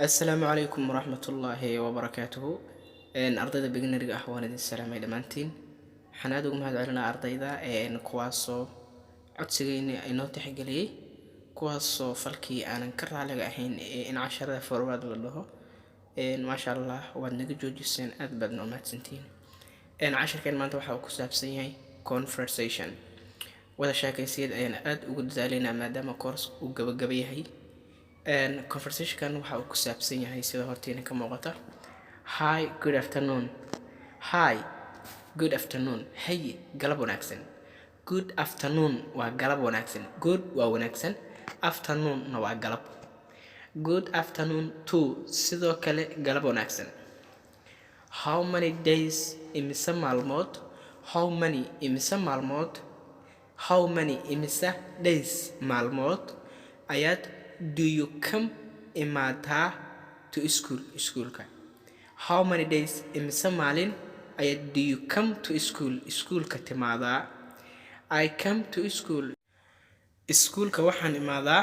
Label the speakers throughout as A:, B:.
A: Assalaamu calaykum waraxmatullaahi wabarakaatuhu. Ardayda beginner-ga ah, waan idin salaamay dhammaantiin. Waxaan aada ugu mahad celinaa ardayda kuwaasoo codsigayna inoo tixgeliyey, kuwaasoo falkii aanan ka raaliga ahayn ee in casharada forward la dhaho. Maasha Allah, waad naga joojiseen, aad baadna u mahadsantihiin. Casharkeen maanta waxa uu ku saabsan yahay conversation, wada sheekaysiyad ayaan aada ugu dadaalaynaa maadaama course uu gabagaba yahay. Conversationkan waxa uu ku saabsan yahay, sida hortiina ka muuqata: "Hi, good afternoon." "Hi, good afternoon." Haye, galab wanaagsan. "Good afternoon" waa galab wanaagsan. "Good" waa wanaagsan, "afternoon"na waa galab. "Good afternoon too," sidoo kale galab wanaagsan. "How many days," imise maalmood. "How many," imise maalmood. "How many," imise, "days," maalmood ayaad, "do you come," imaadaa, "to school," iskuulka. "How many days," imise maalin ayaad, "do you come to school," iskuulka timaadaa. "I come to school," iskuulka waxaan imaadaa,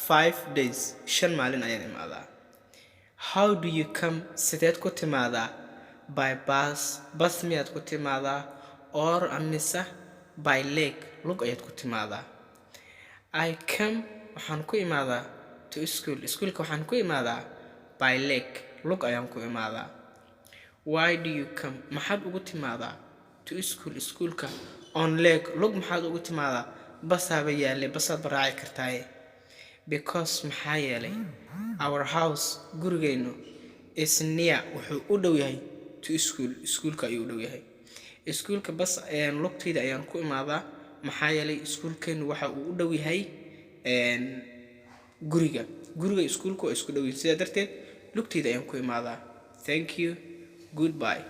A: "5 days," 5 maalin ayaan imaadaa. "How do you come," sideed ku timaadaa. "By bus," bas miyaad ku timaadaa, "or," mise, "by leg," lug ayaad ku timaadaa. "I come," waxaan ku imaadaa, "to school," iskuulka waxaan ku imaadaa, "by leg," lug ayaan ku imaadaa. "Why do you come," maxaad ugu timaadaa, "to school," iskuulka, "on leg," lug maxaad ugu timaadaa, basaaba yaallay, basaad ba raaci kartaaye. "Because," maxaa yeelay, "our house," gurigeennu, "is near," wuxuu u dhow yahay, "to school," iskuulka ayuu u dhow yahay. Iskuulka bas lugtayda ayaan ku imaadaa, maxaa yeelay iskuulkeenu waxa uu u dhow yahay guriga. Guriga iskuulka waa isku dhow yihiin, sidaa darteed lugtayda ayaan ku imaadaa. Thank you, goodbye.